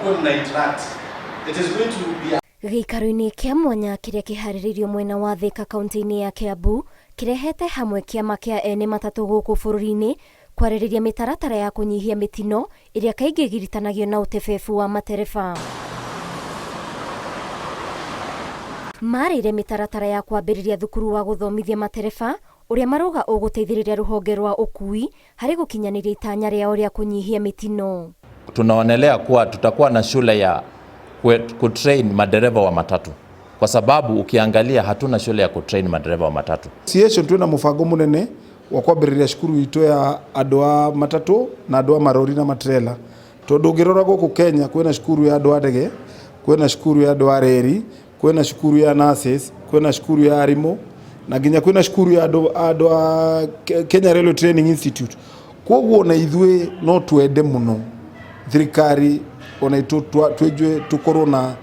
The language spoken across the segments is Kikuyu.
Mkuwe mna interact. It is going to be Gĩikaro-inĩ kĩa mwanya kĩrĩa kĩharĩrĩirio mwena wa Thĩka kaunti-inĩ ya Kiambu kĩrehete hamwe kĩama kĩa ene matatũ gũkũ bũrũri-inĩ kwarĩrĩria mĩtaratara ya kũnyihia mĩtino ĩrĩa kaingĩ ĩgiritanagio na ũtebebu wa matereba. Marĩire mĩtaratara ya kwambĩrĩria thukuru wa gũthomithia matereba ũrĩa marauga ũgũteithĩrĩria rũhonge rwa ũkui harĩ gũkinyanĩria itanya rĩao rĩa kũnyihia mĩtino. Tunaonelea kuwa tutakuwa na shule ya kutrain madereva wa matatu kwa sababu ukiangalia hatuna shule ya kutrain madereva wa matatu. Association twina mubango munene wa kwambĩrĩria cukuru itũ ya andũ a matatũ na andũ a marori na matrela tondũ ũngĩrora gũkũ Kenya kwĩna cukuru ya andũ a ndege, kwĩna cukuru ya andũ a reri, kwĩna cukuru ya nurses, kwĩna cukuru ya arimũ na nginya kwĩna cukuru ya andũ andũ a Kenya Railway Training Institute. Koguo ona ithuĩ no twende mũno thirikari ona itũ twenjwe tũkorwo na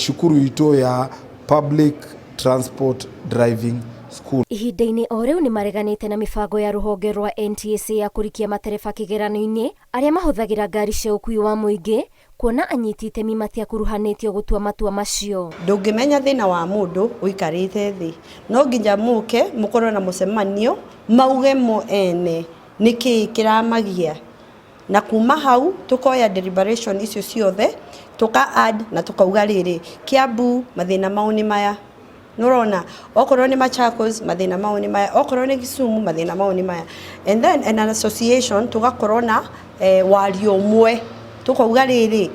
cukuru itũ ya public transport driving school. Ihinda-inĩ o rĩu nĩ mareganĩte na mĩbango ya rũhonge rwa NTSA ya kũrikia matereba kĩgeranio-inĩ arĩa mahũthagĩra ngari cia ũkuui wa mũingĩ kuona anyiti itemi matiakuruhanĩtio gũtua matua macio. Ndũngĩmenya thĩna wa mũndũ ũikarĩte thĩ, no nginya mũke mũkorwo na mũcemanio mauge mo ene nĩkĩĩ kĩramagia, na kuma hau tũkoya deliberation icio ciothe tũka add na tũkauga rĩrĩ Kiambu mathĩna mao nĩ maya, nĩũrona okorwo nĩ Machakos mathĩna mao nĩ maya, okorwo nĩ Kisumu mathĩna mao nĩ maya, and then an association tũgakorwo na wario ũmwe tũkauga rĩrĩ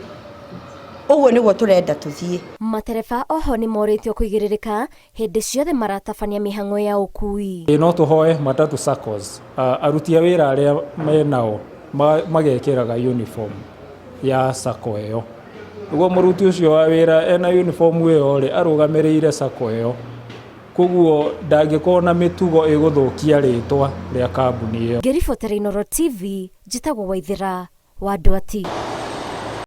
ũguo nĩguo tũrenda tũthiĩ. Matereba oho nĩ morĩtio kũigĩrĩrĩka hĩndĩ ciothe maratabania mĩhang'o ya ũkui. No tũhoe matatu saccos aruti a wĩra arĩa menao magekĩraga uniform ya sacco ĩyo, nĩguo mũruti ũcio wa wĩra ena uniform ĩyo rĩ arũgamĩrĩire sacco ĩyo, koguo ndangĩkorwo na mĩtugo ĩgũthũkia rĩtwa rĩa kambuni ĩyo. Ngĩribotera Inooro TV, njĩtagwo Waithĩra wa Ndwati.